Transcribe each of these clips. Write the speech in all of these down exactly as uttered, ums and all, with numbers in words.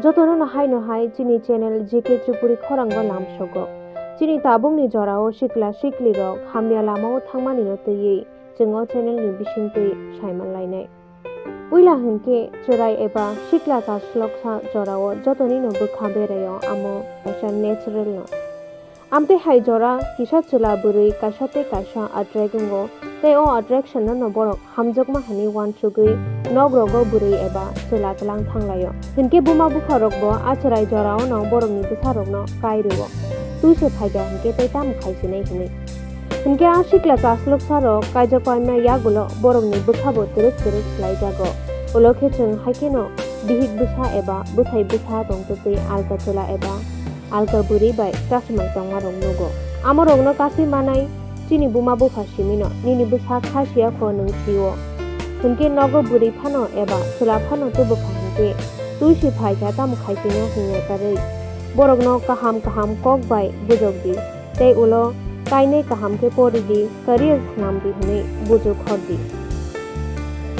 Jotono no hai no hai chini channel G K Tripuri khorang o lamsogo. Chini tabuk ni jora o sikla sikli rok hamya lama o thangmani no twiwi chwng o channel ni bisingtwi saiman lainai. Puila hinkhe chwrai eba sikla kasloksa jora o jotoni no bwkha berai o amo kaisa natural no. Amtwi hai jora kisa chwla bwrwi kaisa tei kaisa attract wngo, tei o attraction no borok hamjakma hwnwi uansugwi nok rogo bwrwi eba chwla tlang thanglaio. Hinkhe buma bupha rok bo a chwrai jora o no borok ni bwsa rok no kai rwo. Twi se phaikha hinkhe tei tamo khai sinai hwnwi. Hinkhe a sikla kasloksa rok kaijak paima yagulo borok ni bwkha bo twrwk twrwk swlai jago. Ulo khe chwng hai kheno bihik bwsa eba bwsai bwsa tong twtwi alka chwla eba alka bwrwi bai chasmai tongma rok nugo. Amo rok no kasui manai chini buma bupha simi no, nini bwsa kha siya kho nwng si o. Hinkhe nogo bwrwi phano eba chwla phano tubu kha hinkhe twi si phaikha tamo khai twi no hinya karwi. Borok no kaham kaham kok bai bujok di. Tei ulo kainwi kaham khe pori di, career swnam di hwnwi bujuk hor di.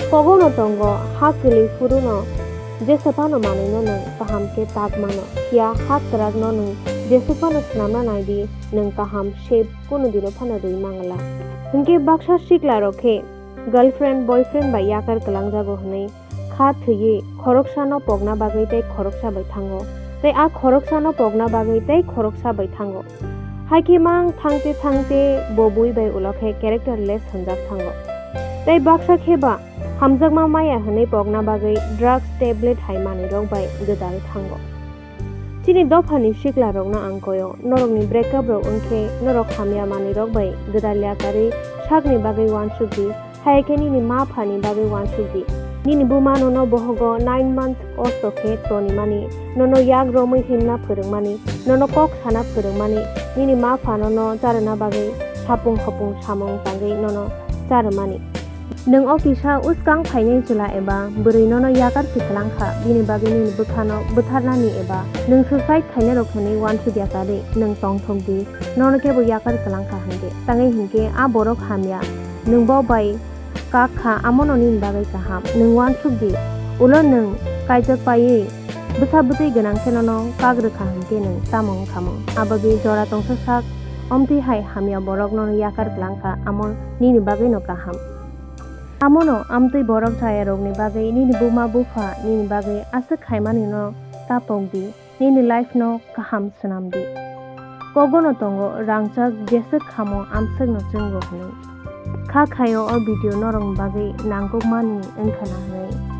Kogono tongo, ha kwlwi phuru no jesa phano manwi no nwng kaham khe tak mano, phiya ha kwrak no nwng jesa phano swnamna nai di, nwng kaham shape kunu dino phano rwi mangala. Hinkhe baksa sikla rok khe girlfriend, boyfriend bai yakar kwlangjago hwnwi kha thwiwi khoroksano pokna bagwi tei khoroksa bai thango, tei a khoroksano pokna bagwi tei khoroksa bai thango. Hai khe mang thangte thangte bo bui bai ulo khe characterless hwnjak thango. Tei baksa khe ba hamjakma maya hwnwi pokna bagwi drugs, tablet hai manwirok bai gwdal thango. Chini dophani siklarokno ang koyo, norokni breakup rok wngkhe norok hamya manwirok bai gwdal yakarwi sakni bagwi uansuk di, hai khe nini ma phani bagwi uansuk di. Nini buma nono bohogo nine month osto khe tonimani, nono yak romwi himna phwrwngmani, nono kok sana phwrwngmani, nini ma pha nono charwna bagwi hapung hopung samung tangwi nono charwmani. Nwng o kisa uskang phainai chwla eba bwrwi nono yakar si kwlang kha, bini bagwi nini bwkhano bwtharnani eba nwng suicide khainai rok hwnwi uansuk ya karwi nwng tongthok di, nono kebo yakar kwlang kha hinkhe. Tangwi hinkhe a borok hamya, nwng bo bai kak kha, amono nini bagwi kaham. Nwng uansuk di, ulo nwng kaijak paiwi bwsa bwtwi gwnang khe nono kak rwkha hinkhe nwng tamo wngkha mung? Abagwi jora tongsa sak omtwi hai hamya borok nono yakar kwlang kha, amo nini bagwino kaham. Amono amtwi borok chayarokni bagwi nini buma bupha nini bagwi aswk khaimani no ta pok di, nini life no kaham swnam di. Kogono tongo rangchak jeswk khamo amswkno chwngo hwnwi. Kha khaio o video norokni bagwi nangkukmani wngkha na hwnwi.